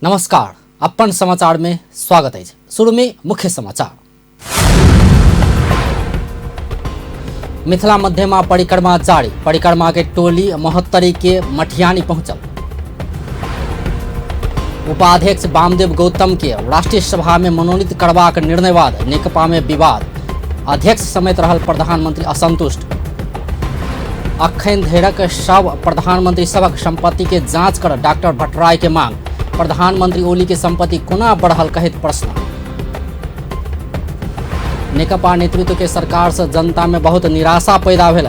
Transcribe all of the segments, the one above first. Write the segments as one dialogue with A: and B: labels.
A: नमस्कार, अपन समाचार में स्वागत अछि। शुरू में मुख्य समाचार। मिथिला मध्यमा परिक्रमा जारी, परिक्रमा के टोली महोत्तरी के मठियानी पहुंचल। उपाध्यक्ष वामदेव गौतम के राष्ट्रीय सभा में मनोनीत करबाक निर्णय बाद नेकपा में विवाद, अध्यक्ष समेत रहल प्रधानमंत्री असंतुष्ट। अखन धरिक सब प्रधानमंत्री सभक संपत्ति के जांच कर डॉक्टर भट्टराई के मांग, प्रधानमंत्री ओली के संपत्ति कोना बढ़ल कहैत प्रश्न। नेकपा नेतृत्व के सरकार से जनता में बहुत निराशा पैदा भेल,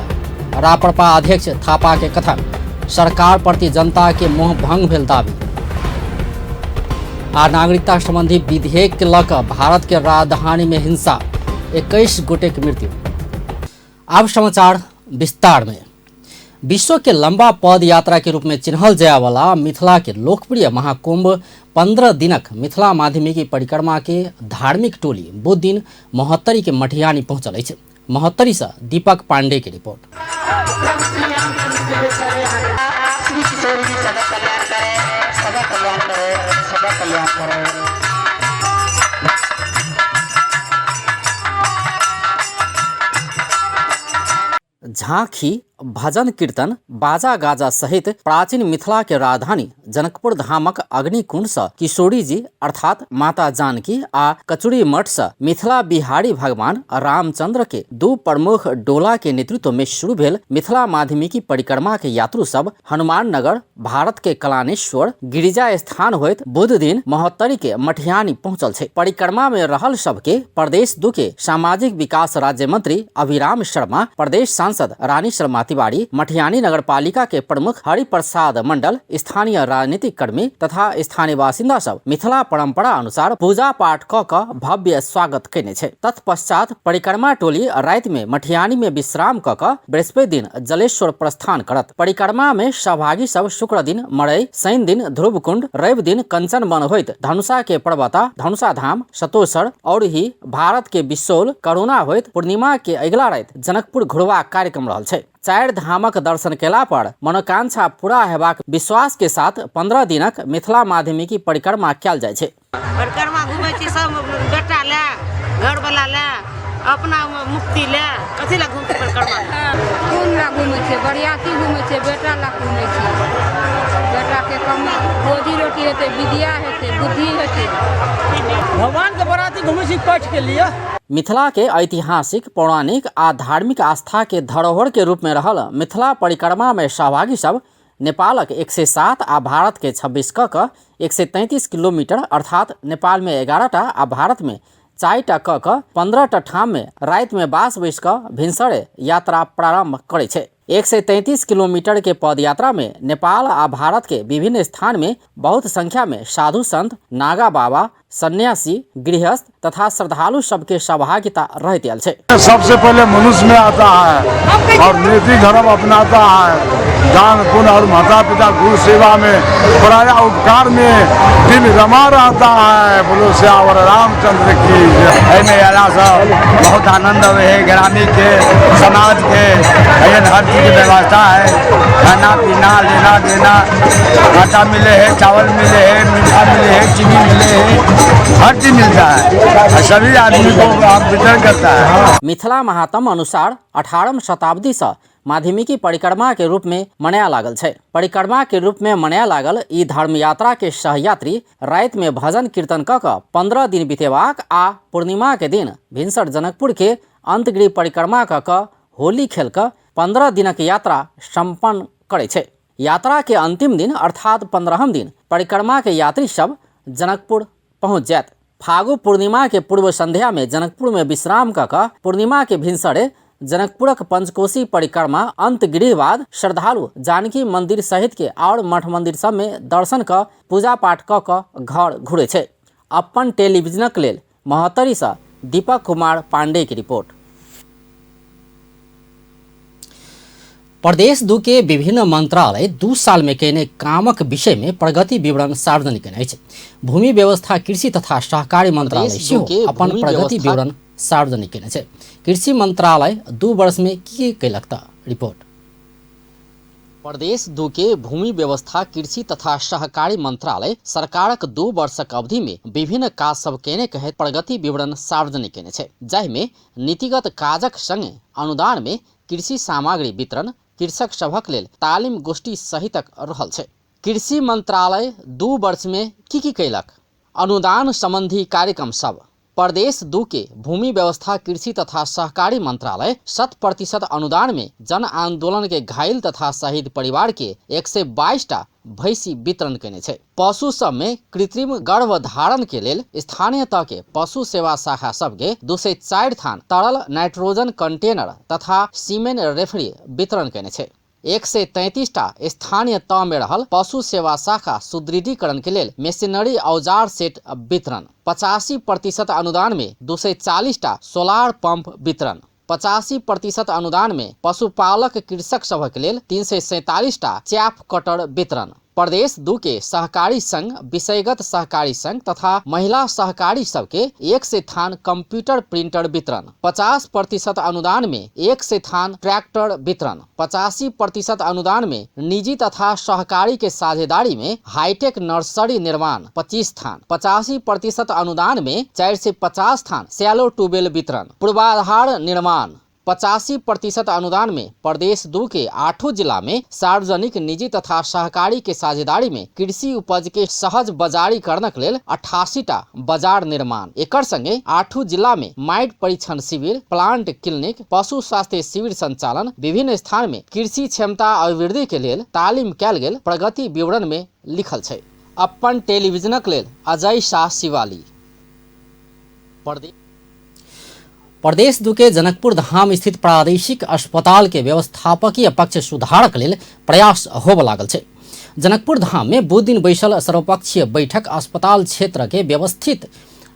A: राप्रपा अध्यक्ष थापा के कथन, सरकार प्रति जनता के मोह भंग भेल दावी। आ नागरिकता संबंधी विधेयक के लऽ कऽ भारत के राजधानी में हिंसा, 21 गोटे के मृत्यु। आब समाचार विस्तार में। विश्व के लंबा पद यात्रा के रूप में चिन्हल जाय वाला मिथिला के लोकप्रिय महाकुंभ 15 दिनक मिथिला माध्यमिकी परिक्रमा के धार्मिक टोली बुध दिन महोत्तरी के मठियानी पहुंचल अछि। महोत्तरी से दीपक पांडे के रिपोर्ट। झांकी, भजन कीर्तन, बाजा गाजा सहित प्राचीन मिथिला के राजधानी जनकपुर धामक अग्निकुंड से किशोरी जी अर्थात माता जानकी आ कचुरी मठ से मिथिला बिहारी भगवान रामचंद्र के दू प्रमुख डोला के नेतृत्व में शुरू भेल मिथिला माध्यमिकी परिक्रमा के यात्रु सब हनुमान नगर, भारत के कलानेश्वर, गिरिजा स्थान होइत बुध दिन महोत्तरी के मठियानी पहुंचल छै। परिक्रमा में रहल सबके प्रदेश दू के सामाजिक विकास राज्य मंत्री अभिराम शर्मा, प्रदेश सांसद रानी शर्मा तिवारी, मठियानी नगर पालिका के प्रमुख हरिप्रसाद मंडल, स्थानीय राजनीतिक कर्मी तथा स्थानीय बासिन्दा सब मिथिला परंपरा अनुसार पूजा पाठ क क भव्य स्वागत केने छै। तत्पश्चात परिक्रमा टोली राति में मठियानी में विश्राम क क बृहस्पति दिन जलेश्वर प्रस्थान करत। परिक्रमा में सहभागी सब शुक्र दिन मड़ई, शनि दिन ध्रुवकुंड, रवि दिन कंचन वन होइत धनुषा के पर्वता, धनुषा धाम, सतोसर और ही भारत के बिसौल, करुणा होइत पूर्णिमा के अगिला राति जनकपुर घुरवा कार्यक्रम रहल छै। चारि धामक दर्शन केला पर मनोकांक्षा पूरा हेबाक विश्वास के साथ 15 दिनक मिथिला माध्यमिकी परिक्रमा कयल जाइ छै।
B: परिक्रमा घूमै छी सब बेटा लए, घरवला लए, अपना मुक्ति लए, कथी लए घूमतै परिक्रमा?
C: कोन लए घूमै छै? बरियाती घूमै छै, बेटा लए घूमै छै। बेटाके कमा रोजी रोटी हेतै, विद्या हेतै, बुद्धि हेतै।
D: भगवान के बराती घूमै छी पठ के लिए।
A: मिथिला के ऐतिहासिक, पौराणिक आ धार्मिक आस्था के धरोहर के रूप में रहल मिथिला परिक्रमा में सहभागी सब नेपालक 107 आ भारत के 26 क क 133 किलोमीटर अर्थात नेपाल में 11 टा आ भारत में 4 टा क क 15 टा ठाम में राति में बास बैस क भिनसरे यात्रा प्रारंभ करै छै। 133 किलोमीटर के पद यात्रा में नेपाल आ भारत के विभिन्न स्थान में बहुत संख्या में साधु संत, नागा बाबा, सन्यासी, गृहस्थ तथा श्रद्धालु सबके सहभागिता रहैत आयल छै।
E: सबसे पहले मनुष्य में आता है और नीति धर्म अपनाता है, दान पुण्य और माता पिता गुरु सेवा में पराया उपकार में दिल रमा रहता है। बोलो सियावर रामचंद्र की जय।
F: एहिमे अयलासँ बहुत आनंद अबै है, ग्रामीण के, समाज के, एहन हर चीज के व्यवस्था है, खाना पीना लेना देना, आटा मिले है, चावल मिले है, मीठा मिले है, चीनी मिले है, हर चीज मिलता है, सभी आदमी को आप वितरण करता है।
A: मिथिला महात्म अनुसार 18वीं शताब्दी से माध्यमिकी परिक्रमा के रूप में मनाया लागल छै। परिक्रमा के रूप में मनाया लागल ई धर्म यात्रा के सहयात्री राति में भजन कीर्तन क क 15 दिन बितेबाक आ पूर्णिमा के दिन भिनसर जनकपुर के अंतगृह परिक्रमा क क होली खेल क 15 दिनक यात्रा संपन्न करै छै। यात्रा के अंतिम दिन अर्थात 15 दिन परिक्रमा के यात्री सब जनकपुर पहुँच जायत। फागु पूर्णिमा के पूर्व संध्या में जनकपुर में विश्राम क क पूर्णिमा के भिनसरे जनकपुरक पंचकोशी परिक्रमा अंतगृह बाद श्रद्धालु जानकी मंदिर सहित के और मठ मंदिर सब में दर्शन क पूजा पाठ क क घर घुरे छै। अपन टेलीविजनक लेल महोत्तरी से दीपक कुमार पांडे की रिपोर्ट। प्रदेश 2 के विभिन्न मंत्रालय 2 साल में केने कामक विषय में प्रगति विवरण सार्वजनिक केने अछि। भूमि व्यवस्था, कृषि तथा सहकारी मंत्रालय सेहो अपन प्रगति विवरण सार्वजनिक केने छै। कृषि मंत्रालय 2 वर्ष में की केलक त रिपोर्ट। प्रदेश 2 के भूमि व्यवस्था कृषि तथा सहकारी मंत्रालय सरकारक 2 वर्षक अवधि में विभिन्न काज सब केने कहैत प्रगति विवरण सार्वजनिक केने छै, जाहिमे नीतिगत काजक संगे अनुदान में कृषि सामग्री वितरण, कृषक सभक लेल तालिम गोष्ठी सहितक रहल छै। कृषि मंत्रालय 2 वर्ष में की की कैलक? अनुदान संबंधी कार्यक्रम सब। प्रदेश 2 के भूमि व्यवस्था कृषि तथा सहकारी मंत्रालय 100% अनुदान में जन आंदोलन के घायल तथा शहीद परिवार के 122 टा भैंसी वितरण केने छै। पशु सब में कृत्रिम गर्भधारण के लेल स्थानीय तह के पशु सेवा शाखा सबके 204 थान तरल नाइट्रोजन कंटेनर तथा सीमेन रेफरी वितरण केने छै। 133 टा स्थानीय तह में रहल पशु सेवा शाखा सुदृढ़ीकरण के लेल मशीनरी औजार सेट वितरण। 85% अनुदान में 240 टा सोलार पंप वितरण। 85% अनुदान में पशुपालक कृषक सभक लेल 347 टा चैप कटर वितरण। प्रदेश 2 के सहकारी संघ, विषयगत सहकारी संघ तथा महिला सहकारी सबके 100 थान कंप्यूटर प्रिंटर वितरण। 50% अनुदान में 100 थान ट्रैक्टर वितरण। 85% अनुदान में निजी तथा सहकारी के साझेदारी में हाईटेक नर्सरी निर्माण 25 थान। 85% अनुदान में 450 थान सैलो ट्यूबवेल वितरण। पूर्वाधार निर्माण। 85% अनुदान में प्रदेश 2 के 8 जिला में सार्वजनिक निजी तथा सहकारी के साझेदारी में कृषि उपज के सहज बजारीकरणक लेल 88 टा बाजार निर्माण। एकर संगे 8 जिला में माइट परीक्षण शिविर, प्लांट क्लिनिक, पशु स्वास्थ्य शिविर संचालन, विभिन्न स्थान में कृषि क्षमता अभिवृद्धि के लेल तालीम कयल गेल प्रगति विवरण में लिखल छै। अपन टेलीविजनक लेल अजय शाह, शिवाली। प्रदेश 2 के जनकपुर धाम स्थित प्रादेशिक अस्पताल के व्यवस्थापकीय पक्ष सुधारक लेल प्रयास होबय लागल छै। जनकपुर धाम में बुध दिन बैसल सर्वपक्षीय बैठक अस्पताल क्षेत्र के व्यवस्थित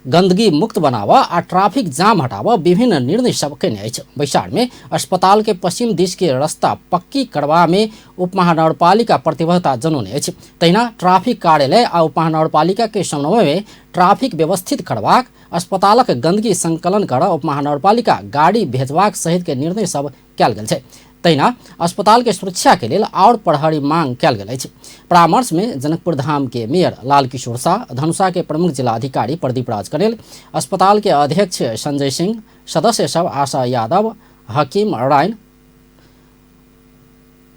A: गंदगी मुक्त बनावा आ ट्रैफिक जाम हटावा विभिन्न निर्णय सब केने अछि। बैसार में अस्पताल के पश्चिम दिश के रास्ता पक्की करबा में उपमहानगरपालिका प्रतिबद्धता जनौने अछि। तहिना ट्रैफिक कार्यालय आ उपमहानगरपालिका के समन्वय में ट्रैफिक व्यवस्थित करबाक, अस्पतालक गंदगी संकलन कर उपमहानगरपालिका गाड़ी भेजबाक सहित के निर्णय सब कयल गेल छै। तहिना अस्पताल के सुरक्षा के लेल और प्रहरी मांग कयल गेल अछि। परामर्श में जनकपुर धाम के मेयर लाल किशोर शाह, धनुषा के प्रमुख जिलाधिकारी प्रदीप राज करेल, अस्पताल के अध्यक्ष संजय सिंह, सदस्य सब आशा यादव, हकीम रायन,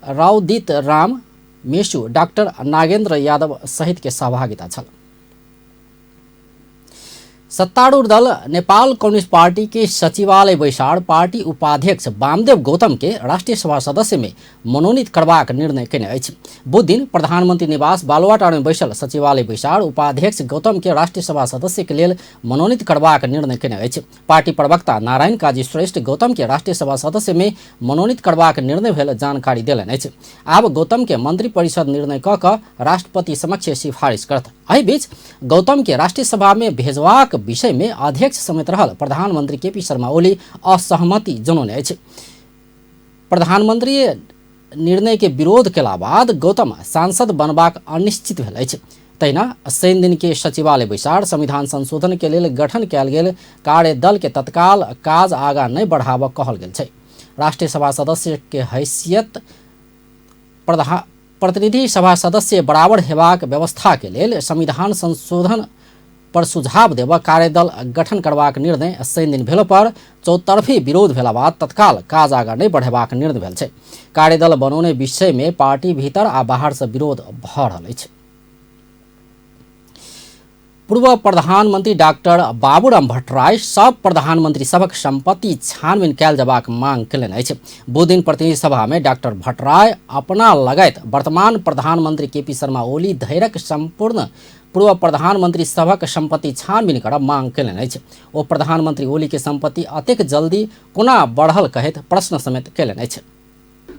A: राउदित राम मेसु, डॉक्टर नागेंद्र यादव सहित के सहभागिता छल। सत्तारूढ़ दल नेपाल कम्युनिस्ट पार्टी के सचिवालय बैसार पार्टी उपाध्यक्ष वामदेव गौतम के राष्ट्रीय सभा सदस्य में मनोनीत करबाक निर्णय केने अछि। बुध दिन प्रधानमंत्री निवास बालुवाटार में बैसल सचिवालय बैसार उपाध्यक्ष गौतम के राष्ट्रीय सभा सदस्य के लेल मनोनीत करबाक निर्णय केने अछि। पार्टी प्रवक्ता नारायण काजी श्रेष्ठ गौतम के राष्ट्रीय सभा सदस्य में मनोनीत करबाक निर्णय भेल जानकारी देलनि अछि। आब गौतम के मंत्री परिषद निर्णय क क राष्ट्रपति समक्ष सिफारिश करत। एहि बीच गौतम के राष्ट्रीय सभा में भेजबाक विषय में अध्यक्ष समेत रहल प्रधानमंत्री केपी शर्मा ओली असहमति जनौने अछि। प्रधानमंत्री निर्णय के विरोध केला बाद गौतम सांसद बनबाक अनिश्चित भेल अछि। तहिना शनि दिन के सचिवालय बैसार संविधान संशोधन के लेल गठन कयल गेल कार्यदल के तत्काल काज आगा नहि बढ़ाबऽ कहल गेल छै। राष्ट्रीय सभा सदस्य के हैसियत प्रतिनिधि सभा सदस्य बराबर हेबाक व्यवस्था के लेल संविधान संशोधन पर सुझाव देबऽ कार्यदल गठन करबाक निर्णय शनि दिन भेलो पर चौतरफी विरोध भेला बाद तत्काल काज आगा नहि बढ़ेबाक निर्णय भेल छै। कार्यदल बनौने विषय में पार्टी भीतर आ बाहर से विरोध भऽ रहल अछि। पूर्व प्रधानमंत्री डॉक्टर बाबूराम भट्टराई सब प्रधानमंत्री सभक संपत्ति छानबीन कयल जबाक मांग केलनि अछि। बुध दिन प्रतिनिधि सभा में डॉक्टर भट्टराई अपना लगायत वर्तमान प्रधानमंत्री केपी शर्मा ओली धैरक संपूर्ण पूर्व प्रधानमंत्री सभक संपत्ति छानबीन करब मांग केलनि अछि। ओ प्रधानमंत्री ओली के संपत्ति अतेक जल्दी कोना बढ़ल कहैत प्रश्न समेत केलनि अछि।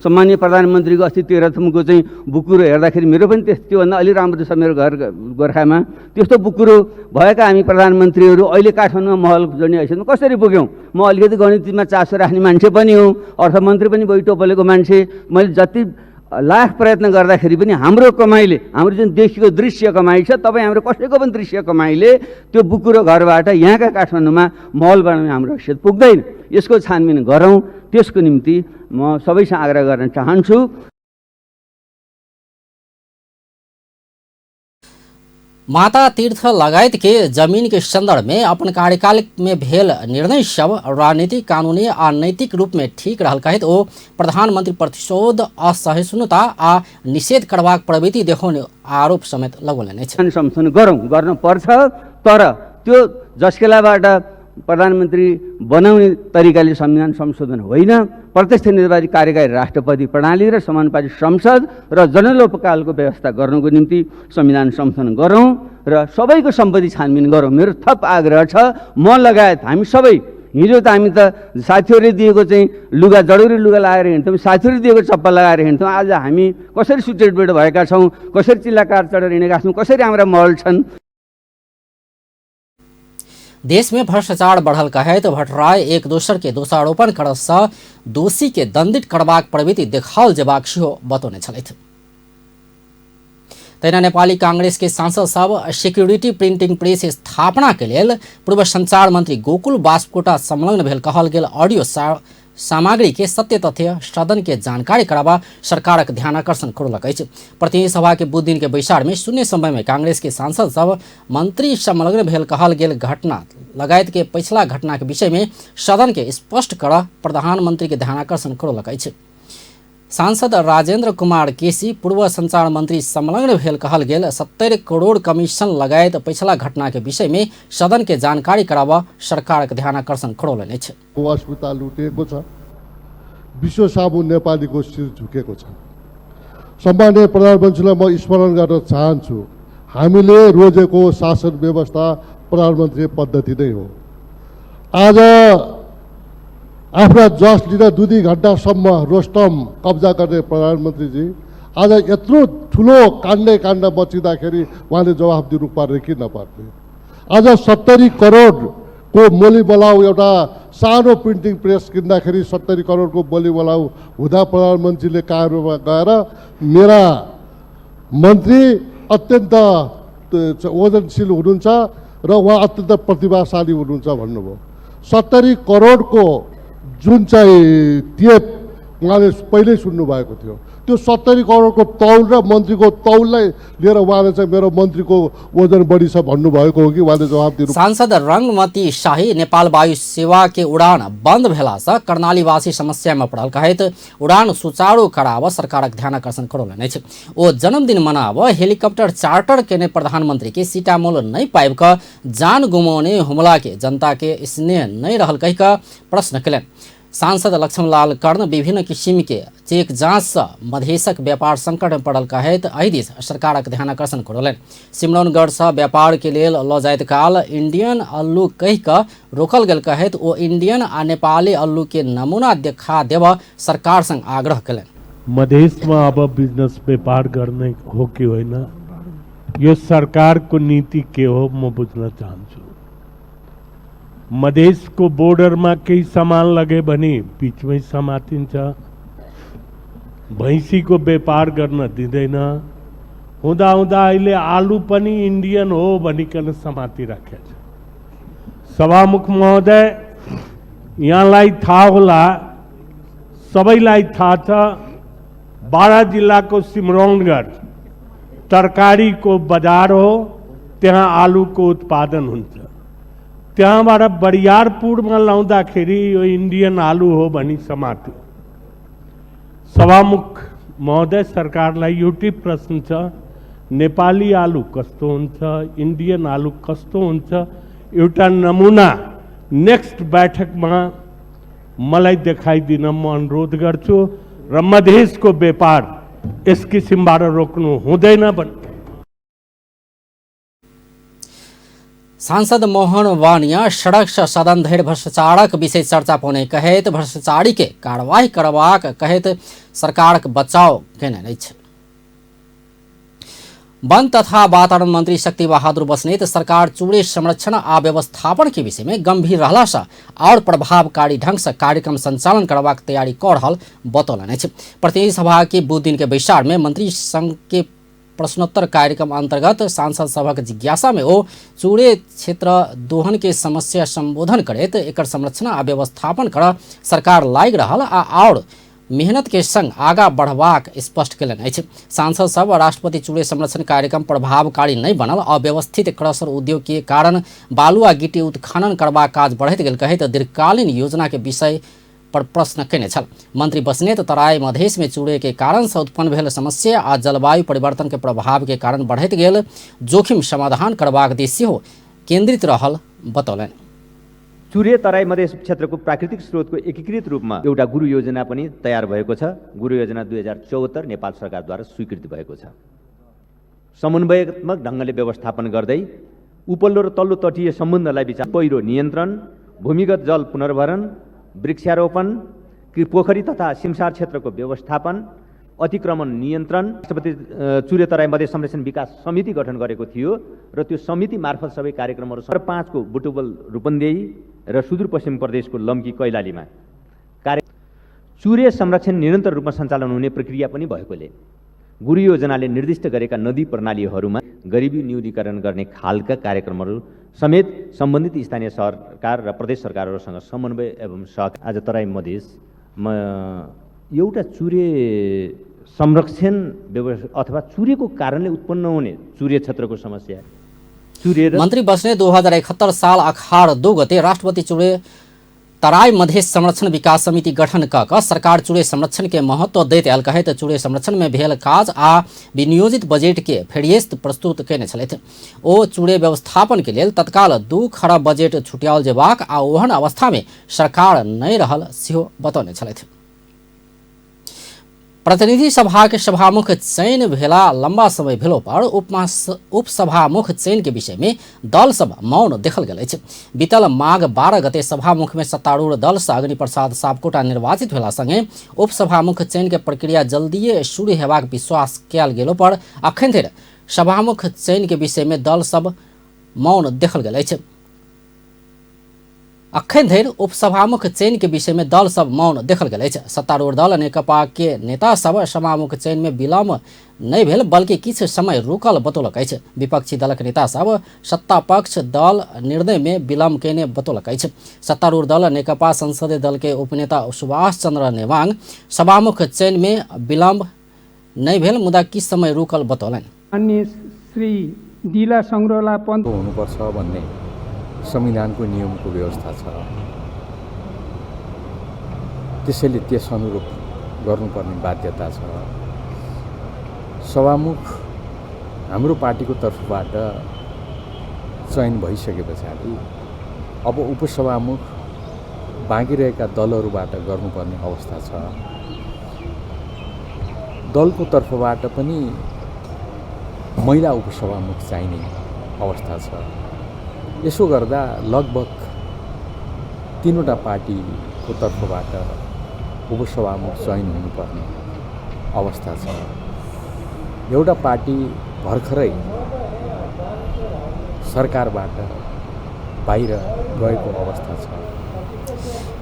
G: सम्माननीय प्रधानमन्त्रीको अस्ति तेह्रथुमको चाहिँ बुकुरो हेर्दाखेरि मेरो पनि त्योभन्दा अलि राम्रो छ मेरो घर गोर्खामा। त्यस्तो बुकुरो भएका हामी प्रधानमन्त्रीहरू अहिले काठमाडौँमा महल जोड्ने हैसियतमा कसरी पुग्यौँ? म अलिकति गणितमा चासो राख्ने मान्छे पनि हुँ, अर्थमन्त्री पनि भई टोपलेको मान्छे। मैले जति लाख प्रयत्न गर्दाखेरि पनि हाम्रो कमाइले, हाम्रो जुन देखिएको दृश्य कमाइ छ, तपाईँ हाम्रो कसैको पनि दृश्य कमाइले त्यो बुकुरो घरबाट यहाँका काठमाडौँमा महल बनाउने हाम्रो हैसियत पुग्दैन। यसको छानबिन गरौँ, त्यसको निम्ति म सबैसँग आग्रह गर्न चाहन्छु।
A: माता तीर्थ लगायत के जमीन के संदर्भ में अपन कार्यकाल में भेल निर्णय सब राजनीतिक, कानूनी आ नैतिक रूप में ठीक रहल कहैत ओ प्रधानमंत्री प्रतिशोध, असहिष्णुता आ निषेध करबाक प्रवृत्ति देखौने आरोप समेत लगौलनि अछि।
G: संशोधन गरौँ, गर्न पर्छ, तर त्यो जस्केलाबाट प्रधानमन्त्री बनाउने तरिकाले संविधान संशोधन होइन। प्रत्यक्ष निर्वाचित कार्यकारी राष्ट्रपति प्रणाली र समानुपातिक संसद र जनलोपकालको व्यवस्था गर्नुको निम्ति संविधान संशोधन गरौँ र सबैको सम्पत्ति छानबिन गरौँ। मेरो थप आग्रह छ, म लगायत हामी सबै, हिजो त हामी त साथीहरूले दिएको चाहिँ लुगा, जरुरी लुगा लगाएर हिँड्थ्यौँ, साथीहरूले दिएको चप्पल लगाएर हिँड्थ्यौँ। आज हामी कसरी सुटेड बेड भएका छौँ, कसरी चिल्लाकार चढेर हिँडेका छौँ, कसरी हाम्रा महल छन्।
A: देश में भ्रष्टाचार बढ़ल कहैत भट्टराई एक दोसर के दोषारोपण करसँ दोषी के दंडित करबाक प्रवृत्ति देखाओल जेबाक सेहो बतौने छलथि। तहिना नेपाली कांग्रेस के सांसद सब सिक्योरिटी प्रिंटिंग प्रेस स्थापना के लेल पूर्व संचार मंत्री गोकुल बास्कोटा संलग्न भेल कहल गेल ऑडियो सामग्री के सत्य तथ्य सदन के जानकारी कराबा सरकारक ध्यानाकर्षण करलक अछि। प्रतिनिधि सभा के बुध दिन के बैसार में शून्य समय में कांग्रेस के सांसद सब मंत्री संलग्न भेल कहल गेल घटना लगायत के पछिला घटना के विषय में सदन के स्पष्ट कर प्रधानमंत्री के ध्यानाकर्षण करलक अछि। सांसद राजेंद्र कुमार केसी पूर्व संचार मंत्री संलग्न भेल कहल गेल 70 करोड़ कमीशन लगायत पछिला घटना के विषय में सदन के जानकारी कराबा सरकारक ध्यानाकर्षण करौलनि अछि।
H: अस्पताल लुटिएको छ, विश्व सामु नेपालीको शिर झुकेको छ। सम्माननीय प्रधानमन्त्रीलाई म स्मरण गर्न चाहन्छु, हामीले रोजेको शासन व्यवस्था प्रधानमन्त्री पद्धति नै हो। आज आफ्ना जस लिन 2-2 घन्टासम्म रोस्टम कब्जा गर्ने प्रधानमन्त्रीजी आज यत्रो ठुलो काण्डै काण्ड बचिँदाखेरि उहाँले जवाफ दिनु पर्ने कि नपर्ने? आज 70 करोडको बोली बोलाउ, एउटा सानो प्रिन्टिङ प्रेस किन्दाखेरि 70 करोडको बोली बोलाउ हुँदा प्रधानमन्त्रीले कायरोमा गएर मेरा मन्त्री अत्यन्त ओजनशील हुनुहुन्छ र उहाँ अत्यन्त प्रतिभाशाली हुनुहुन्छ भन्नुभयो। 70 करोडको जुन चाहिँ टेप उहाँले पहिल्यै सुन्नुभएको थियो, त्यो 70 करोडको तौल र मन्त्रीको तौललाई लिएर उहाँले चाहिँ मेरो मन्त्रीको वजन बढी छ भन्नुभएको हो कि उहाँले जवाब दिनु।
A: सांसद रंगमती शाही नेपाल वायु सेवा के उड़ान बंद भेलासँ कर्णालीवासी समस्या में पड़ल कहैत उड़ान सुचारू कराब सरकारक ध्यानाकर्षण करौलनि अछि। ओ जन्मदिन मनाब हेलीकॉप्टर चार्टर केने प्रधानमंत्री के सीटामोल नहि पाबि कऽ जान गुमाउने हुमला के जनता के स्नेह नहि रहल कहि कऽ प्रश्न केलनि। सांसद लक्ष्मणलाल कर्ण विभिन्न किसिम के चेक जांच से मधेशक व्यापार संकट में पड़ल कहैत एहि दिस सरकारक ध्यानाकर्षण करौलनि। सिमरौनगढ़ से व्यापार के लेल लऽ जाइत काल इंडियन अल्लू कहि कऽ रोकल गेल कहैत ओ इंडियन आ नेपाली अल्लू के नमूना देखा देबऽ सरकार संग आग्रह केलनि।
I: मधेशमा अब बिजनेस व्यापार गर्ने हो कि होइन, यो सरकारको नीति के हो म बुझ्न चाहन्छु। मधेसको बोर्डरमा केही सामान लगे भने बिचमै समातिन्छ, भैँसीको व्यापार गर्न दिँदैन, हुँदा हुँदा अहिले आलु पनि इन्डियन हो भनिकन समातिराखेको छ। सभामुख महोदय, यहाँलाई थाहा होला, सबैलाई थाहा छ, बारा जिल्लाको सिमरौनगढ तरकारीको बजार हो, त्यहाँ आलुको उत्पादन हुन्छ। त्यहाँबाट बरियारपुरमा लाउँदाखेरि यो इन्डियन आलु हो भनी समात्यो। सभामुख महोदय, सरकारलाई एउटै प्रश्न छ, नेपाली आलु कस्तो हुन्छ, इन्डियन आलु कस्तो हुन्छ, एउटा नमुना नेक्स्ट बैठकमा मलाई देखाइदिन म अनुरोध गर्छु र मधेसको व्यापार यस किसिमबाट रोक्नु हुँदैन भन्ने।
A: सांसद मोहन वानिया सड़क से सदन धरि भ्रष्टाचारक विषय चर्चा पौने कहैत भ्रष्टाचारी के कार्रवाई करबाक कहैत सरकारक बचाव केने अछि। वन तथा वातावरण मंत्री शक्ति बहादुर बस्नेत सरकार चूड़े संरक्षण आ व्यवस्थापन के विषय में गंभीर रहला से और प्रभावकारी ढंग से कार्यक्रम संचालन करबाक तैयारी कऽ रहल बतौलनि अछि। प्रतिनिधि सभा के बुध दिन के बैसार में मंत्री संघ के प्रश्नोत्तर कार्यक्रम अंतर्गत सांसद सभक जिज्ञासा में ओ चूड़े क्षेत्र दोहन के समस्या संबोधन करैत एकर संरक्षण आ व्यवस्थापन कर सरकार लागि रहल आ और मेहनत के संग आगा बढ़बाक स्पष्ट केलनि अछि। सांसद सब राष्ट्रपति चूड़े संरक्षण कार्यक्रम प्रभावकारी नहि बनल, अव्यवस्थित क्रशर उद्योग के कारण बालू आ गिट्टी उत्खनन करबाक काज बढ़ैत गेल कहैत दीर्घकालीन योजना के विषय पर प्रश्न केने छल। मंत्री बस्नेत तराई मधेश में चूड़े के कारण से उत्पन्न भेल समस्या आ जलवायु परिवर्तन के प्रभाव के कारण बढ़ैत गेल जोखिम समाधान करबाक दिस सेहो केंद्रित रहल बतौलनि।
J: चुरे तराई मधेस क्षेत्रको प्राकृतिक स्रोतको एकीकृत रूपमा एउटा गुरु योजना पनि तयार भएको छ। गुरु योजना 2074 नेपाल सरकारद्वारा स्वीकृत भएको छ। समन्वयात्मक ढङ्गले व्यवस्थापन गर्दै उपल्लो र तल्लो तटीय सम्बन्धलाई विचार, पहिरो नियन्त्रण, भूमिगत जल पुनर्भरण, वृक्षारोपण, पोखरी तथा सिमसार क्षेत्रको व्यवस्थापन, अतिक्रमण नियन्त्रण। राष्ट्रपति चुरे तराई मधेस संरक्षण विकास समिति गठन गरेको थियो र त्यो समिति मार्फत सबै कार्यक्रमहरू 5 को बुटवल रूपन्देही र सुदूरपश्चिम प्रदेशको लम्की कैलालीमा कार्य चुरे संरक्षण निरन्तर रूपमा सञ्चालन हुने प्रक्रिया पनि भएकोले गुरु योजनाले निर्दिष्ट गरेका नदी प्रणालीहरूमा गरिबी न्यूनीकरण गर्ने खालका कार्यक्रमहरू समेत सम्बन्धित स्थानीय सरकार र प्रदेश सरकारहरूसँग समन्वय एवं सहकार। आज तराई मधेसमा एउटा चुरे संरक्षण व्यवस्था अथवा चुरेको कारणले उत्पन्न हुने चुरे क्षेत्रको समस्या।
A: मन्त्री बस्नेत 2071 साल अखार 2 गते राष्ट्रपति चुरे तराई मधेस संरक्षण विकास समिति गठन क सरकार चुरे संरक्षण के महत्व दैत आयल कहैत चुरे संरक्षण में भेल काज आ विनियोजित बजेट के फेरिस्त प्रस्तुत केने छलथि। ओ चुरे व्यवस्थापन के लेल तत्काल 2 खरब बजेट छुट्याओल जेबाक आ ओहन अवस्था में सरकार नहि रहल सेहो बतौने छलथि। प्रतिनिधि सभा के सभामुख चयन भेला लंबा समय भेलो पर उपसभामुख चयन के विषय में दल सब मौन देखल गेल अछि। बीतल माघ 12 गते सभामुख में सत्तारूढ़ दल से अग्नि प्रसाद सापकोटा निर्वाचित भेला संगे उपसभामुख चयन के प्रक्रिया जल्दिए शुरू हेबाक विश्वास कयल गेलो पर अखन धरि सभामुख चयन के विषय में दल सब मौन देखल गेल अछि। अखन धरि उपसभामुख चयन के विषय में दल सब मौन देखल गेल अछि। सत्तारूढ़ दल नेकपा के नेता सब सभामुख चयन में विलम्ब नहि भेल बल्कि किछु समय रुकल बतौलक अछि। विपक्षी दलक नेता सब सत्ता पक्ष दल निर्णय में विलम्ब केने बतौलक अछि। सत्तारूढ़ दल नेकपा संसदीय दल के उपनेता सुभाष चंद्र नेवांग सभामुख चयन में विलम्ब नहि भेल मुदा किछु समय रुकल बतौलनि।
K: माननीय श्री दिला संग्रहला पन्त
L: हुनुपर्छ भन्ने संविधानको नियमको व्यवस्था छ, त्यसैले त्यस अनुरूप गर्नुपर्ने बाध्यता छ। सभामुख हाम्रो पार्टीको तर्फबाट चयन भइसके पछाडि अब उपसभामुख बाँकी रहेका दलहरूबाट गर्नुपर्ने अवस्था छ। दलको तर्फबाट पनि महिला उपसभामुख चाहिने अवस्था छ। यसो गर्दा लगभग 3 वटा पार्टीको तर्फबाट उपसभामुख चयन हुनुपर्ने अवस्था छ। एउटा पार्टी भर्खरै सरकारबाट बाहिर गएको अवस्था छ।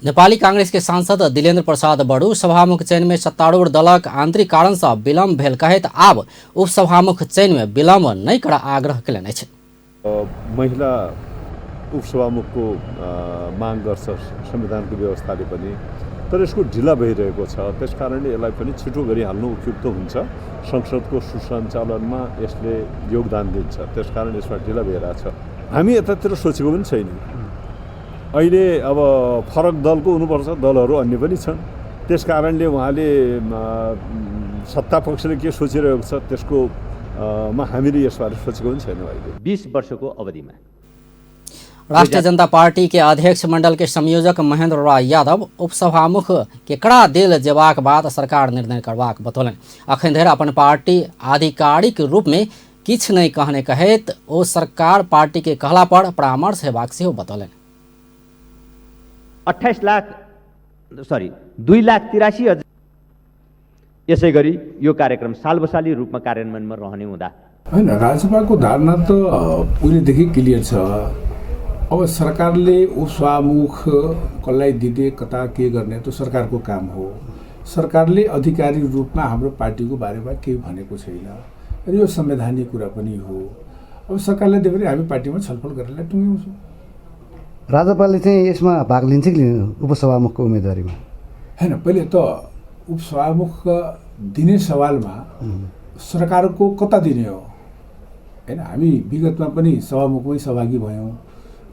A: नेपाली कांग्रेस के सांसद दिलेन्द्र प्रसाद बडू सभामुख चयन में सत्तारूढ़ दलक आंतरिक कारण से विलम्ब भेल कहैत आब उपसभामुख चयन में विलम्ब नहि कर आग्रह केलनि अछि।
M: महिला उपसभामुखको माग गर्छ संविधानको व्यवस्थाले पनि, तर यसको ढिला भइरहेको छ। त्यस कारणले यसलाई पनि छिटो गरिहाल्नु उपयुक्त हुन्छ। संसदको सुसञ्चालनमा यसले योगदान दिन्छ, त्यसकारण यसमा ढिला भइरहेछ। हामी यतातिर सोचेको पनि छैन। अहिले अब फरक दलको हुनुपर्छ, दलहरू अन्य पनि छन्। त्यस कारणले उहाँले सत्ता पक्षले के सोचिरहेको छ त्यसको मा हामीले यसबारे सोचेको पनि छैनौँ। अहिले
J: 20 वर्षको अवधिमा
A: राष्ट्रिय जनता पार्टी के अध्यक्ष मंडल के संयोजक महेंद्र राय यादव उपसभामुख केकरा देल जेबाक बाद सरकार निर्णय करबाक बतौलनि। अखन धरि अपन पार्टी आधिकारिक रूप में किछु नहि कहने कहैत ओ सरकार पार्टी के कहला पर परामर्श हेबाक सेहो बतौलनि।
J: 2,83,000। यसै गरी यो कार्यक्रम सालबसाली रूपमा कार्यान्वयनमा रहने हुँदा
N: हैन, राजसभाको धारणा त उहिलेदेखि क्लियर छ। अब सरकारले उपसभामुख कसलाई दिने कता के गर्ने त्यो सरकारको काम हो। सरकारले आधिकारिक रूपमा हाम्रो पार्टीको बारेमा केही भनेको छैन र यो संवैधानिक कुरा पनि हो। अब सरकारले दियो भने हामी पार्टीमा छलफल गरेर टुङ्ग्याउँछौँ।
O: राजपालले चाहिँ यसमा भाग लिन्छ कि लिँदैन उपसभामुखको उम्मेदवारीमा?
N: हैन, पहिले त उपसभामुख दिने सवालमा सरकारको कता दिने हो हैन? हामी विगतमा पनि सभामुखमै सहभागी भयौँ,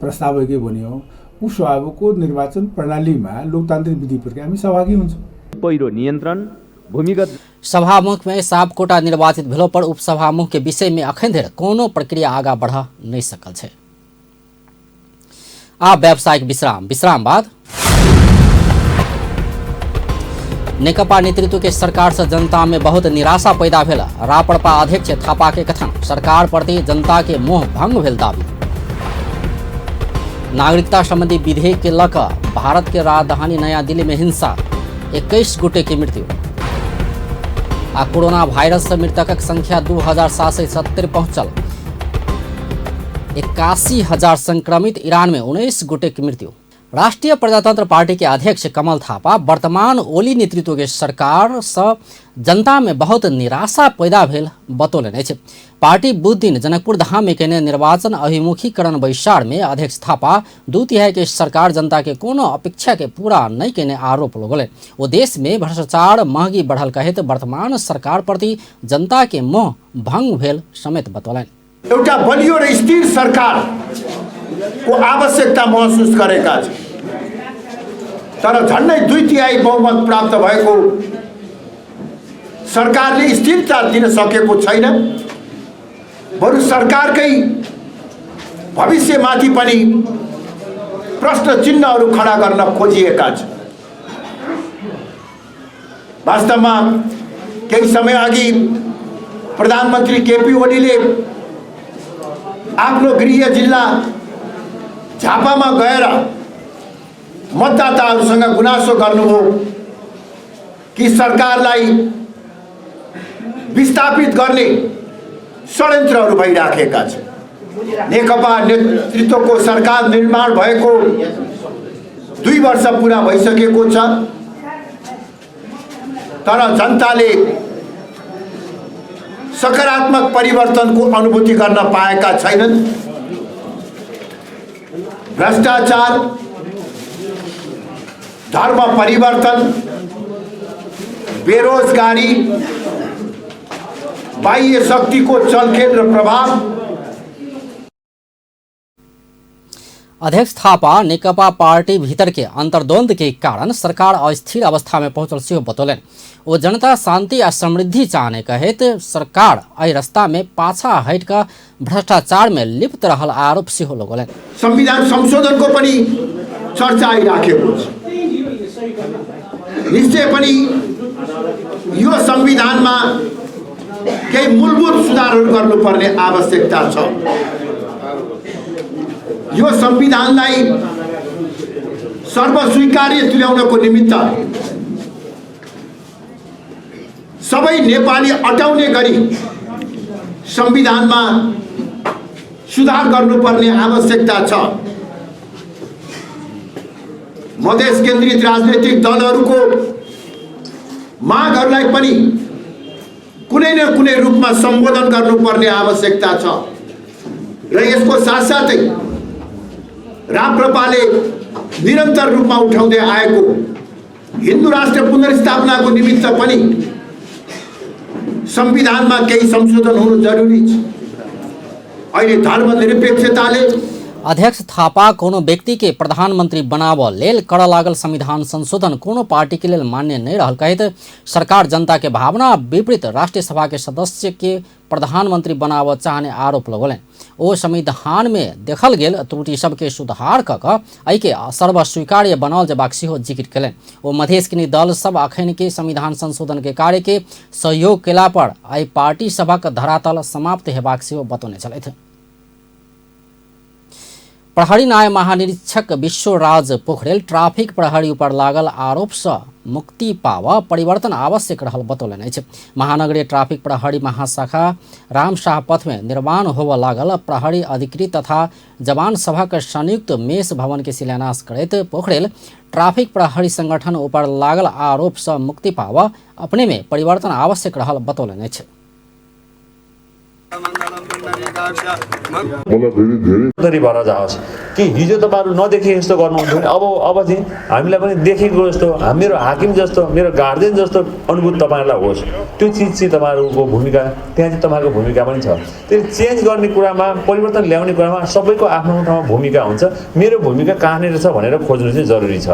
N: प्रस्तावकै बन्यौँ। उपसभामुखको निर्वाचन प्रणालीमा लोकतान्त्रिक विधि प्रक्रिया हामी सहभागी हुन्छौँ।
J: पहिरो नियन्त्रण भूमिगत
A: सभामुख में सापकोटा निर्वाचित भेलो पर उपसभामुख के विषय में अखन धरि कोनो प्रक्रिया आगा बढ़ नहीं सकल छै। आ व्यावसायिक विश्राम, विश्राम बाद नेकपा नेतृत्व के सरकार से जनता में बहुत निराशा पैदा भेल। रापड़पा अध्यक्ष थापा के कथन, सरकार प्रति जनता के मोह भंग भेल दावी। नागरिकता संबंधी विधेयक के लक भारत के राजधानी नया दिल्ली में हिंसा, 21 गोटे के मृत्यु। आ कोरोना वायरस से मृतकक संख्या 2770 पहुंचल, 81,000 संक्रमित। ईरान में 19 गोटे के मृत्यु। राष्ट्रीय प्रजातंत्र पार्टी के अध्यक्ष कमल थापा वर्तमान ओली नेतृत्व के सरकार से जनता में बहुत निराशा पैदा भेल बतौलनि अछि। पार्टी बुध दिन जनकपुर धाम में केने निर्वाचन अभिमुखीकरण बैसार में अध्यक्ष थापा 2/3 के सरकार जनता के कोनो अपेक्षा के पूरा नहीं केने आरोप लगौलनि। ओ देश में भ्रष्टाचार महगी बढ़ल कहैत वर्तमान सरकार प्रति जनता के मोह भंग भेल समेत बतौलनि।
O: एउटा बलियो र स्थिर सरकार को आवश्यकता महसुस गरेका छन्, तर झन्डै 2/3 बहुमत प्राप्त भएको सरकारले स्थिरता दिन सकेको छैन। बरु सरकारकै भविष्यमाथि पनि प्रश्न चिन्हहरू खडा गर्न खोजिएका छन्। वास्तवमा केही समय अघि प्रधानमन्त्री केपी ओलीले आफ्नो गृह जिल्ला झापामा गएर मतदाताहरूसँग गुनासो गर्नुभयो कि सरकारलाई विस्थापित गर्ने षड्यन्त्रहरू भइराखेका छन्। नेकपा नेतृत्वको सरकार निर्माण भएको 2 वर्ष पुरा भइसकेको छ, तर जनताले सकारात्मक परिवर्तनको अनुभूति गर्न पाएका छैनन्। भ्रष्टाचार, धर्म परिवर्तन, बेरोजगारी, बाह्य शक्तिको चलखेल र प्रभाव।
A: अध्यक्ष थापा नेकपा पार्टी भीतर के अंतर्द्वंद के कारण सरकार अस्थिर अवस्था में पहुंचल सेहो बतौलनि। ओ जनता शांति आ समृद्धि चाहने कहैत सरकार एहि रास्ता में पाछा हटि कऽ भ्रष्टाचार में लिप्त रहल आरोप सेहो लगौलनि।
O: संविधान संशोधनको पनि चर्चा आइराखेको छ। निश्चय पनि यो संविधानमा केही मूलभूत सुधारहरू गर्नुपर्ने आवश्यकता छ। यो संविधानलाई सर्वस्वीकार्य तुल्याउनको निमित्त सबै नेपाली अटाउने गरी संविधानमा सुधार गर्नुपर्ने आवश्यकता छ। मधेस केन्द्रित राजनैतिक दलहरूको मागहरूलाई पनि कुनै न कुनै रूपमा सम्बोधन गर्नुपर्ने आवश्यकता छ र यसको साथसाथै राप्रपाले निरन्तर रूपमा उठाउँदै आएको हिन्दू राष्ट्र पुनर्स्थापनाको निमित्त पनि संविधानमा केही संशोधन हुनु जरुरी छ। अहिले धर्मनिरपेक्षताले
A: अध्यक्ष थापा कोनो व्यक्ति के प्रधानमंत्री बनाबऽ लेल करऽ लागल संविधान संशोधन कोनो पार्टी के लेल मान्य नहीं रहल कहैत सरकार जनता के भावना विपरीत राष्ट्रीय सभा के सदस्य के प्रधानमंत्री बनाबऽ चाहने आरोप लगौलनि। ओ संविधान में देखल गेल त्रुटि सबके सुधार कऽ कऽ एहिके सर्वस्वीकार्य बनाओल जेबाक सेहो जिक्र कयलनि। ओ मधेश के दल सब अखन के संविधान संशोधन के कार्य के सहयोग केला पर एहि पार्टी सभक धरातल समाप्त हेबाक सेहो बतौने छलथि। प्रहरी न्याय महानिरीक्षक विश्वराज पोखरेल ट्राफिक प्रहरी ऊपर लागल आरोप से मुक्ति पाव परिवर्तन आवश्यक रहल बतौलनि अछि। महानगरीय ट्राफिक प्रहरी महाशाखा रामशाह पथ में निर्माण होबय लागल प्रहरी अधिकृत तथा जवान सभक संयुक्त मेष भवन के शिलान्यास करैत पोखरेल ट्राफिक प्रहरी संगठन ऊपर लागल आरोप से मुक्ति पाव अपने में परिवर्तन आवश्यक रहल बतौलनि अछि।
P: मलाई भएर जाओस् कि हिजो तपाईँहरू नदेखे जस्तो गर्नुहुन्थ्यो भने अब चाहिँ हामीलाई पनि देखेको जस्तो, मेरो हाकिम जस्तो, मेरो गार्जेन जस्तो अनुभूत तपाईँहरूलाई होस्। त्यो चिज चाहिँ तपाईँहरूको भूमिका, त्यहाँ चाहिँ तपाईँहरूको भूमिका पनि छ। त्यो चेन्ज गर्ने कुरामा, परिवर्तन ल्याउने कुरामा सबैको आफ्नो ठाउँमा भूमिका हुन्छ। मेरो भूमिका कहाँनिर छ भनेर खोज्नु चाहिँ जरुरी छ।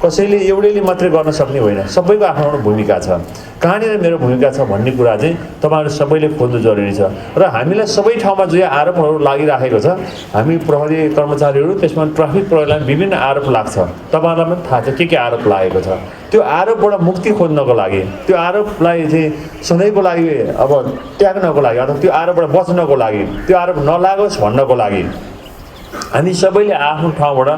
P: कसैले एउटैले मात्रै गर्न सक्ने होइन, सबैको आफ्नो आफ्नो भूमिका छ। कहाँनिर मेरो भूमिका छ भन्ने कुरा चाहिँ तपाईँहरू सबैले खोज्नु जरुरी छ। र हामीलाई सबै ठाउँमा जो आरोपहरू लागिराखेको छ, हामी प्रहरी कर्मचारीहरू, त्यसमा ट्राफिक प्रहरीलाई विभिन्न आरोप लाग्छ, तपाईँहरूलाई पनि थाहा छ के के आरोप लागेको छ। त्यो आरोपबाट मुक्ति खोज्नको लागि, त्यो आरोपलाई चाहिँ सधैँको लागि अब त्याग्नको लागि अथवा त्यो आरोपबाट बच्नको लागि, त्यो आरोप नलागोस् भन्नको लागि हामी सबैले आफ्नो ठाउँबाट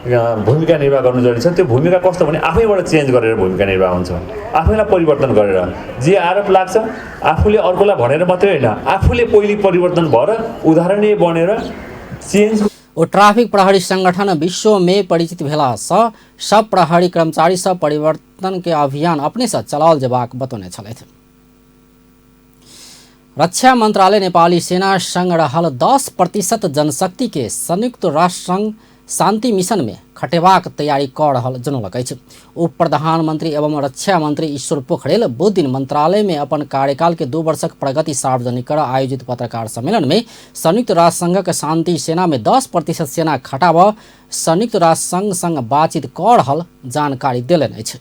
P: भूमिका निर्वाह गर्नु जरुरी छ। त्यो भूमिका कस्तो भने आफैबाट चेन्ज गरेर भूमिका निर्वाह हुन्छ, आफैलाई परिवर्तन गरेर। जे आरोप लाग्छ आफूले अर्कोलाई भनेर मात्रै होइन, आफूले पहिले परिवर्तन भएर उदाहरणीय बनेर चेन्ज।
A: ओ ट्राफिक प्रहरी संगठन विश्व में परिचित भेला सँ सब प्रहरी कर्मचारी सब परिवर्तन के अभियान अपने से चलाओल जेबाक बतौने छलथि। रक्षा मंत्रालय नेपाली सेना संग रहल 10% जनशक्ति के संयुक्त राष्ट्र संघ शांति मिशन में खटेबाक तैयारी क रहल जनौलक अछि। उप प्रधानमंत्री एवं रक्षा मंत्री ईश्वर पोखरेल बुध दिन मंत्रालय में अपन कार्यकाल के 2 वर्षक प्रगति सार्वजनिक कर आयोजित पत्रकार सम्मेलन में संयुक्त राष्ट्र संघक शांति सेना में 10% सेना खटाब संयुक्त राष्ट्र संघ संग बातचीत क रहल जानकारी देलनि अछि।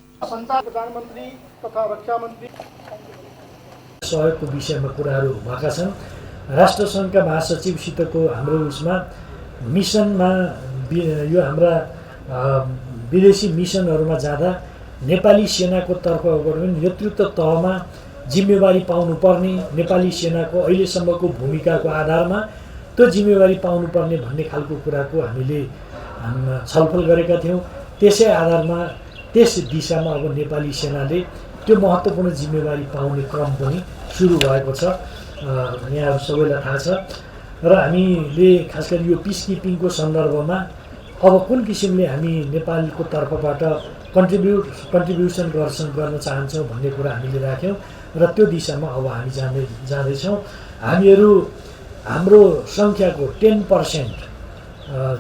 Q: सहयोगको विषयमा कुराहरू भएका छन्। राष्ट्रसङ्घका महासचिवसितको हाम्रो उसमा मिसनमा यो हाम्रा विदेशी मिसनहरूमा जाँदा नेपाली सेनाको तर्फबाट पनि नेतृत्व तहमा जिम्मेवारी पाउनुपर्ने, नेपाली सेनाको अहिलेसम्मको भूमिकाको आधारमा त्यो जिम्मेवारी पाउनुपर्ने भन्ने खालको कुराको हामीले छलफल गरेका थियौँ। त्यसै आधारमा त्यस दिशामा अब नेपाली सेनाले त्यो महत्त्वपूर्ण जिम्मेवारी पाउने क्रम पनि सुरु भएको छ, यहाँहरू सबैलाई थाहा छ। र हामीले खास गरी यो पिसकिपिङको सन्दर्भमा अब कुन किसिमले हामी नेपालको तर्फबाट कन्ट्रिब्युसन गर्न चाहन्छौँ भन्ने कुरा हामीले राख्यौँ र त्यो दिशामा अब हामी जाँदैछौँ। हामीहरू हाम्रो सङ्ख्याको 10%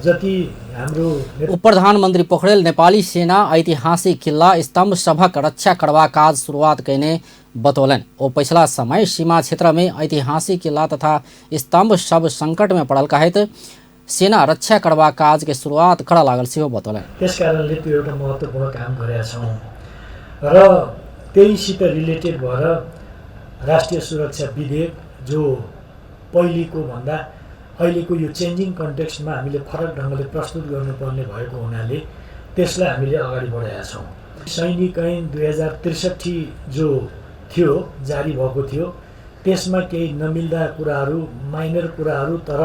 Q: जति हाम्रो।
A: उप प्रधानमंत्री पोखरेल नेपाली सेना ऐतिहासिक किल्ला स्तंभ सभक रक्षा करबाक काज शुरुआत कयने बतौलनि। ओ पछिला समय सीमा क्षेत्र में ऐतिहासिक किल्ला तथा स्तंभ सब संकट में पड़ल कहैत सेना रक्षा करबाक काज के शुरुआत करऽ लागल सेहो बतौलनि।
Q: त्यस कारणले त्यो एउटा महत्त्वपूर्ण काम गरेका छौँ र त्यहीसित रिलेटेड भएर राष्ट्रिय सुरक्षा विधेयक जो पहिलेको भन्दा अहिलेको यो चेन्जिङ कन्टेक्स्टमा हामीले फरक ढङ्गले प्रस्तुत गर्नुपर्ने भएको हुनाले त्यसलाई हामीले अगाडि बढाएका छौँ। सैनिक ऐन 2063 जो थियो, जारी भएको थियो, त्यसमा केही नमिल्दा कुराहरू, माइनर कुराहरू तर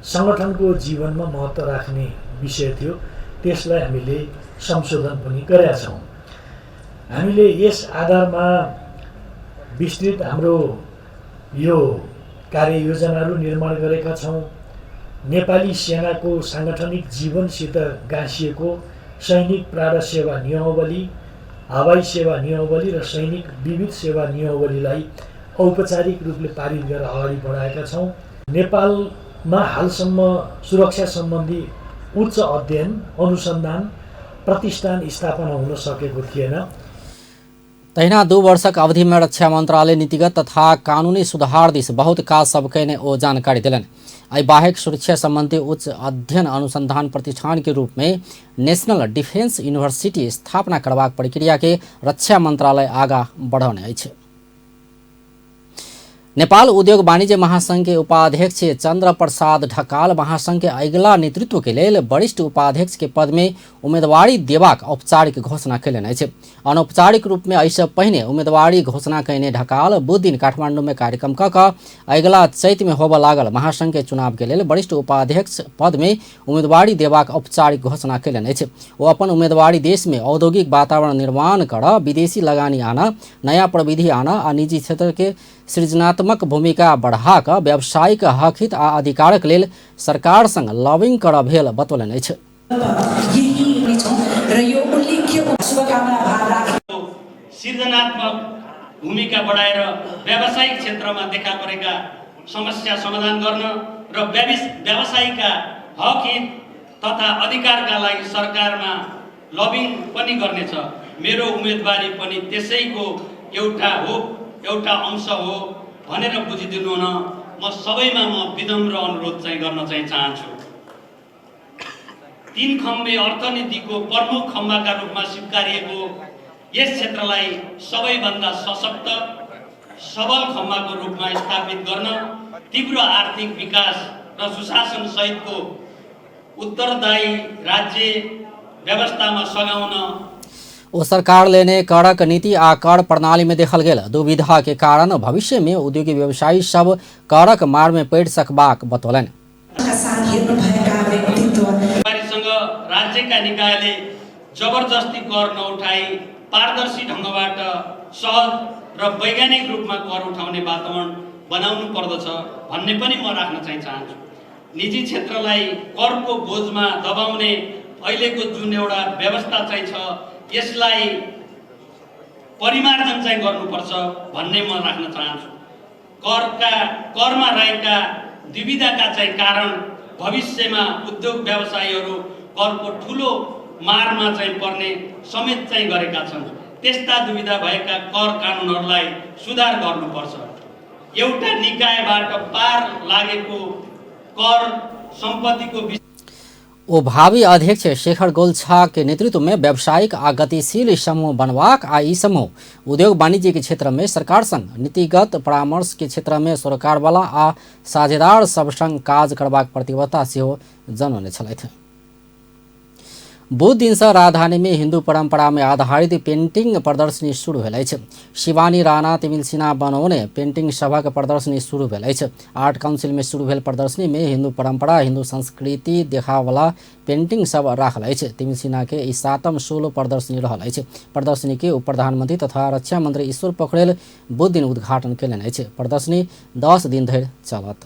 Q: सङ्गठनको जीवनमा महत्त्व राख्ने विषय थियो, त्यसलाई हामीले संशोधन पनि गरेका छौँ। हामीले यस आधारमा विस्तृत हाम्रो यो कार्ययोजनाहरू निर्माण गरेका छौँ। नेपाली सेनाको साङ्गठनिक जीवनसित गाँसिएको सैनिक प्राण सेवा नियमावली, हवाई सेवा नियमावली र सैनिक विविध सेवा नियमावलीलाई औपचारिक रूपले पारित गरेर अगाडि बढाएका छौँ। नेपालमा हालसम्म सुरक्षा सम्बन्धी उच्च अध्ययन अनुसन्धान प्रतिष्ठान स्थापना हुन सकेको थिएन।
A: तहिना 2 वर्षक अवधि में रक्षा मंत्रालय नीतिगत तथा कानूनी सुधार दिस बहुत काज सब कयने ओ जानकारी देलनि। एहि बाहेक सुरक्षा संबंधी उच्च अध्ययन अनुसंधान प्रतिष्ठान के रूप में नेशनल डिफेंस यूनिवर्सिटी स्थापना करबाक प्रक्रिया के रक्षा मंत्रालय आगा बढ़ौने अछि। नेपाल उद्योग वाणिज्य महासंघ के उपाध्यक्ष चंद्र प्रसाद ढकाल महासंघ के अगिला नेतृत्व के लेल वरिष्ठ उपाध्यक्ष के पद में उम्मीदवारी देबाक औपचारिक घोषणा कयलनि अछि। अनौपचारिक रूप में एहिसँ पहिने उम्मीदवारी घोषणा कयने ढकाल बुध दिन काठमांडू में कार्यक्रम क कऽ अगिला चैत में होबय लागल महासंघ के चुनाव के लेल वरिष्ठ उपाध्यक्ष पद में उम्मीदवारी देबाक औपचारिक घोषणा कयलनि अछि। ओ अपन उम्मीदवारी देश में औद्योगिक वातावरण निर्माण करऽ, विदेशी लगानी आनऽ, नया प्रविधि आनऽ आ निजी क्षेत्र के सृजनात्मक भूमिका बढ़ा कऽ व्यावसायिक हक हित आ अधिकारक लेल सरकार संग लॉबिंग करऽ भेल बतौलनि अछि।
R: सृजनात्मक भूमिका बढाएर व्यावसायिक क्षेत्रमा देखा परेका समस्या समाधान गर्न र व्यवसायीका हक हित तथा अधिकारका लागि सरकारमा लबिङ पनि गर्नेछ। मेरो उम्मेदवारी पनि त्यसैको एउटा हो, एउटा अंश हो भनेर बुझिदिनु हुन म सबैमा म विनम्र अनुरोध चाहिँ गर्न चाहिँ चाहन्छु। तीन खम्बे अर्थनीतिको प्रमुख खम्बाका रूपमा स्वीकारिएको यस क्षेत्रलाई सबैभन्दा सशक्त सबल खम्बाको रूपमा स्थापित गर्न तीव्र आर्थिक विकास र सुशासन सहितको उत्तरदायी राज्य व्यवस्थामा सघाउन
A: ओ सरकार लेने करक नीति आ कर प्रणाली में देखल गेल दुविधा के कारण भविष्य में उद्योगी व्यवसायी सब करक मार में पड़ि सकबाक बतौलनि।
R: राज्यका निकायले जबरजस्ती कर नउठाई पारदर्शी ढङ्गबाट सहज र वैज्ञानिक रूपमा कर उठाउने वातावरण बनाउनु पर्दछ भन्ने पनि म राख्न चाहिँ चाहन्छु। निजी क्षेत्रलाई करको बोझमा दबाउने अहिलेको जुन एउटा व्यवस्था चाहिँ छ यसलाई परिमार्जन चाहिँ गर्नुपर्छ भन्ने म राख्न चाहन्छु। करमा रहेका दुविधाका चाहिँ कारण भविष्यमा उद्योग व्यवसायीहरू करको ठुलो मारमा चाहिँ पर्ने समेत चाहिँ गरेका छन्। त्यस्ता दुविधा भएका कर कानुनहरूलाई सुधार गर्नुपर्छ। एउटा निकायबाट पार लागेको कर सम्पत्तिको
A: ओ भावी अध्यक्ष शेखर गोल्छा के नेतृत्व में व्यावसायिक आ गतिशील समूह बनबाक आ ई समूह उद्योग वाणिज्य के क्षेत्र में सरकार संग नीतिगत परामर्श के क्षेत्र में सरकार वाला आ साझेदार सब संग काज करबाक प्रतिबद्धता सेहो जनौने छलथि। बुध दिनसँ राजधानी में हिंदू परंपरा में आधारित पेंटिंग प्रदर्शनी शुरू भेल अछि। शिवानी राणा तिमिल सिन्हा बनौने पेंटिंग सभक प्रदर्शनी शुरू भेल अछि। आर्ट काउंसिल में शुरू भेल प्रदर्शनी में हिंदू परंपरा हिंदू संस्कृति देखावला पेंटिंग सब राखल अछि। तिमिल सिन्हा के ई 7म सोलो प्रदर्शनी रहल अछि। प्रदर्शनी के उप प्रधानमंत्री तथा रक्षा मंत्री ईश्वर पोखरेल बुध दिन उद्घाटन कयलनि अछि। प्रदर्शनी 10 दिन धरि चलत।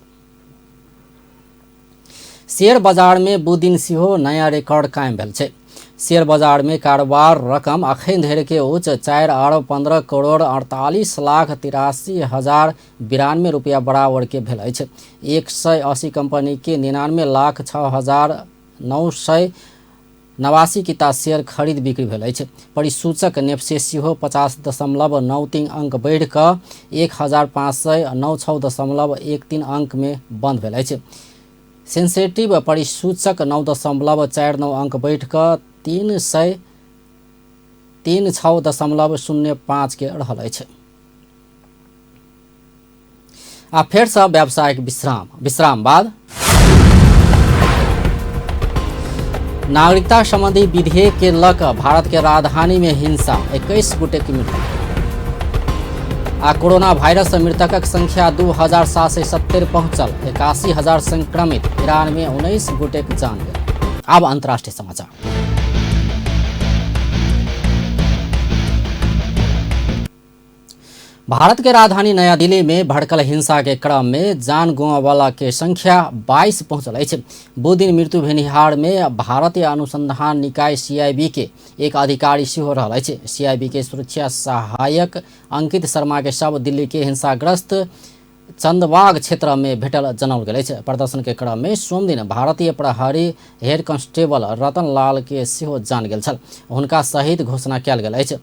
A: शेयर बाजार में बुध दिन सेहो नया रिकॉर्ड कायम भेल छै। शेयर बाजार में कारोबार रकम अखन धरि के उच्च 4 अरब 15 करोड़ 48 लाख 83,092 रुपया बराबर के भेल अछि। 180 कंपनी के 99,06,989 किता शेयर खरीद बिक्री भेल अछि। परिसूचक नेप्से सेहो 50.93 अंक बढ़ि कऽ 1596.13 अंक में बंद भेल अछि। सेंसेटिव परिसूचक 9.49 अंक बढ़ि कऽ 336.05 के रहल अछि। आ फेरसँ व्यावसायिक विश्राम बाद नागरिकता संबंधी विधेयक के लऽ कऽ भारत के राजधानी में हिंसा, 21 गोटे के मृत्यु आ कोरोना वायरस से मृतकक संख्या 2770 पहुंचल, 81,000 संक्रमित, ईरान में 19 गोटे के जान गेल। अब अंतर्राष्ट्रीय समाचार। भारत के राजधानी नया दिल्ली में भड़कल हिंसा के क्रम में जान गुमावला के संख्या 22 पहुंचल अछि। बुध दिन मृत्यु भेनिहार में भारतीय अनुसंधान निकाय सीआईबी के एक अधिकारी सेहो रहल अछि। सीआईबी के सुरक्षा सहायक अंकित शर्मा के शव दिल्ली के हिंसाग्रस्त चंदबाग क्षेत्र में भेटल जनाओल गेल अछि। प्रदर्शन के क्रम में सोमदिन भारतीय प्रहरी हेड कांस्टेबल रतन लाल के सेहो जान गेल छल। हुनका शहीद घोषणा कयल गेल अछि।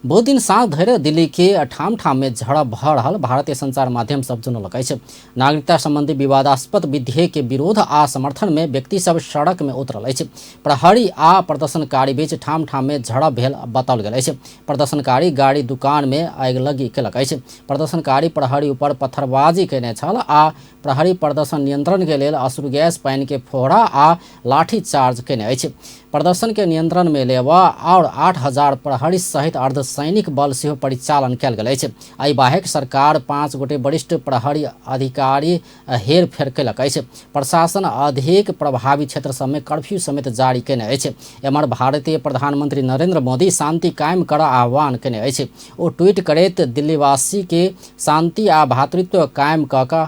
A: बुध दिन साँझ धरि दिल्ली के ठाम ठाम में झड़प भऽ रहल भारतीय संचार माध्यम सब जनौलक अछि। नागरिकता संबंधी विवादास्पद विधेयक के विरोध आ समर्थन में व्यक्ति सब सड़क में उतरल अछि। प्रहरी आ प्रदर्शनकारी बीच ठाम ठाम में झड़प भेल बताओल गेल अछि। प्रदर्शनकारी गाड़ी दुकान में आगिलगी केलक अछि। प्रदर्शनकारी प्रहरी ऊपर पत्थरबाजी केने छल आ प्रहरी प्रदर्शन नियंत्रण के लेल अश्रु गैस, पानि के फोड़ा आ लाठी चार्ज केने अछि। प्रदर्शन के नियंत्रण में लेबऽ और 8,000 प्रहरी सहित अर्धसैनिक बल सेहो परिचालन कयल गेल अछि। एहि बाहेक सरकार 5 गोटे वरिष्ठ प्रहरी अधिकारी हेरफेर कयलक अछि। प्रशासन अधिक प्रभावी क्षेत्र सबमे कर्फ्यू समेत जारी केने अछि। एम्हर भारतीय प्रधानमंत्री नरेंद्र मोदी शांति कायम करऽ आह्वान केने अछि। ओ ट्वीट करैत दिल्लीवासी के शांति आ भ्रातृत्व कायम कऽ कऽ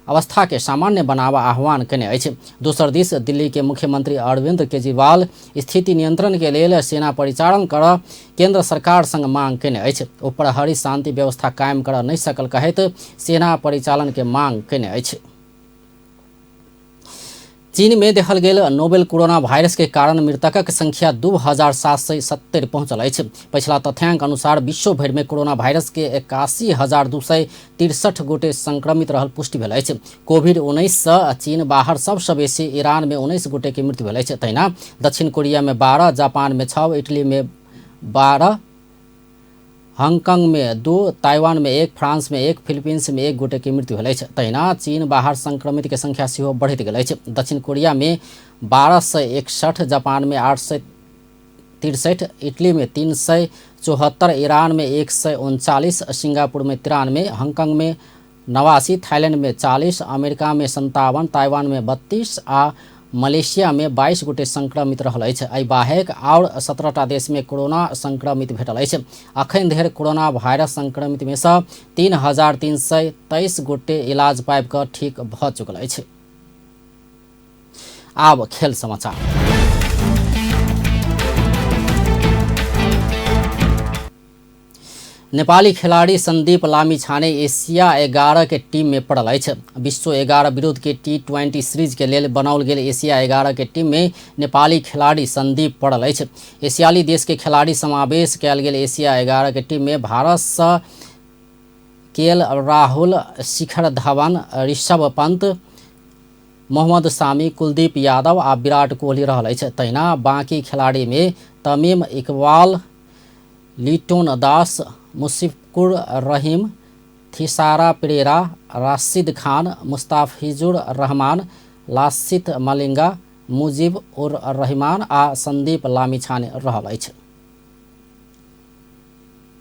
A: अवस्था के सामान्य बनाबऽ आह्वान केने अछि। दोसर दिस दिल्ली के मुख्यमंत्री अरविंद केजरीवाल स्थिति नियंत्रण के लेल सेना परिचालन करऽ केंद्र सरकार संग मांग केने अछि। ओ प्रहरी शांति व्यवस्था कायम करऽ नहि सकल कहैत सेना परिचालन के मांग केने अछि। चीन में देखल गेल नोवेल कोरोना वायरस के कारण मृतकक संख्या 2770 पहुंचल अछि। पछिला तथ्यांक अनुसार विश्व भरि में कोरोना वायरस के 81,263 गोटे संक्रमित रहल पुष्टि भेल अछि। कोविड-19 सँ चीन बाहर सबसँ बेसी ईरान में 19 गोटे के मृत्यु भेल अछि। तहिना दक्षिण कोरिया में 12, जापान में 6, इटली में 12, हांगकांग में 2, ताइवान में 1, फ्रांस में 1, फिलीपींस में 1 गोटे के मृत्यु भेल अछि। तहिना चीन बाहर संक्रमित के संख्या सेहो बढ़ैत गेल अछि। दक्षिण कोरिया में 1261, जापान में 863, इटली में 374, ईरान में 139, सिंगापुर में 93, हांगकांग में 89, थाईलैंड में 40, अमेरिका में 57, ताइवान में 32 आ मलेशिया में 22 गोटे संक्रमित रहल अछि। एहि बाहेक आओर 17टा देश में कोरोना संक्रमित भेटल अछि। अखन धरि कोरोना वायरस संक्रमित में सँ 3323 गोटे इलाज पाबि कऽ ठीक भऽ चुकल अछि। आब खेल समाचार। नेपाली खिलाड़ी संदीप लामिछाने एशिया 11 के टीम में पड़ल अछि। विश्व 11 विरुद्ध के टी20 सीरीज के लेल बनाओल गेल एशिया 11 के टीम में नेपाली खिलाड़ी संदीप पड़ल अछि। एशियाली देश के खिलाड़ी समावेश कयल गेल एशिया 11 के टीम में भारत सँ के.एल. राहुल, शिखर धवन, ऋषभ पंत, मोहम्मद शामी, कुलदीप यादव आ विराट कोहली रहल अछि। तहिना बाकी खिलाड़ी में तमीम इकबाल, लिटोन दास, मुशफिकुर रहीम, थिसारा पेरेरा, राशिद खान, मुस्ताफिजुर रहमान, लासित मलिंगा, मुजीब उर रहमान आ संदीप लामिछाने रहल अछि।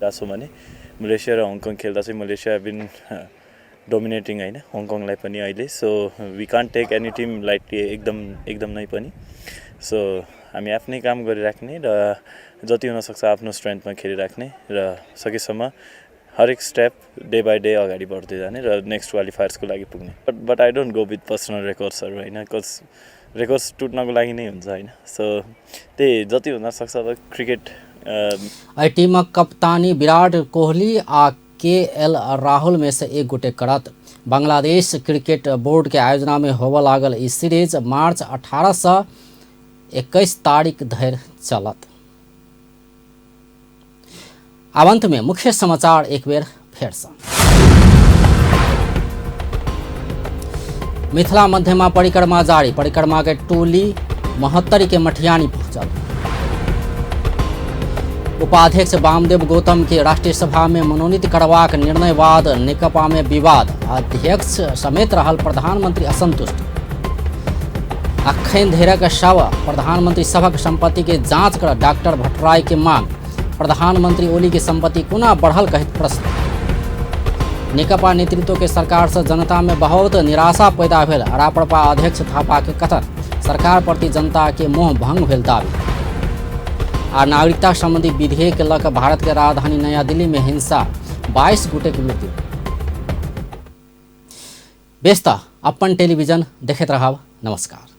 S: भने मलेसिया र हङकङ खेल्दा चाहिँ मलेसिया बिन डोमिनेटिङ हैन हङकङलाई पनि अहिले, so we can't take any team lightly एकदम एकदम नै पनि। सो हामी आफ्नै काम गरिराख्ने र जति हुनसक्छ आफ्नो स्ट्रेन्थमा खेलिराख्ने र सकेसम्म हरेक स्टेप डे बाई डे अगाडि बढ्दै जाने र नेक्स्ट क्वालिफायर्सको लागि पुग्ने। But I don't go with personal रेकर्ड्सहरू होइन, कज रेकर्ड्स टुट्नको लागि नै हुन्छ होइन। सो त्यही जति हुनसक्छ अब क्रिकेट।
A: एहि टीमक कप्तानी विराट कोहली आ के.एल. राहुल में से एक गोटे करत। बांग्लादेश क्रिकेट बोर्ड के आयोजना में होबय लागल ई सीरीज मार्च 18 से 21 तारीख धरि चलत। आब अंत में मुख्य समाचार एक बेर फेर से। मिथिला मध्यमा परिक्रमा जारी, परिक्रमा के टोली महोत्तरी के मठियानी पहुंचल। उपाध्यक्ष वामदेव गौतम के राष्ट्रीय सभा में मनोनीत करबाक निर्णय बाद नेकपा में विवाद, अध्यक्ष समेत रहल प्रधानमंत्री असंतुष्ट। अखन धरिक शव प्रधानमंत्री सभक संपत्ति के जांच कर डॉक्टर भट्टराई के मांग, प्रधानमंत्री ओली के संपत्ति कोना बढ़ल कहैत प्रश्न। नेकपा नेतृत्व के सरकार से जनता में बहुत निराशा पैदा भेल, राप्रपा अध्यक्ष थापा के कथन, सरकार प्रति जनता के मोह भंग भेल दावी। आ नागरिकता संबंधी विधेयक लऽ कऽ भारत के राजधानी नया दिल्ली में हिंसा, 22 गोटे के मृत्यु। बेस तऽ अपन टेलीविजन देखैत रहब। नमस्कार।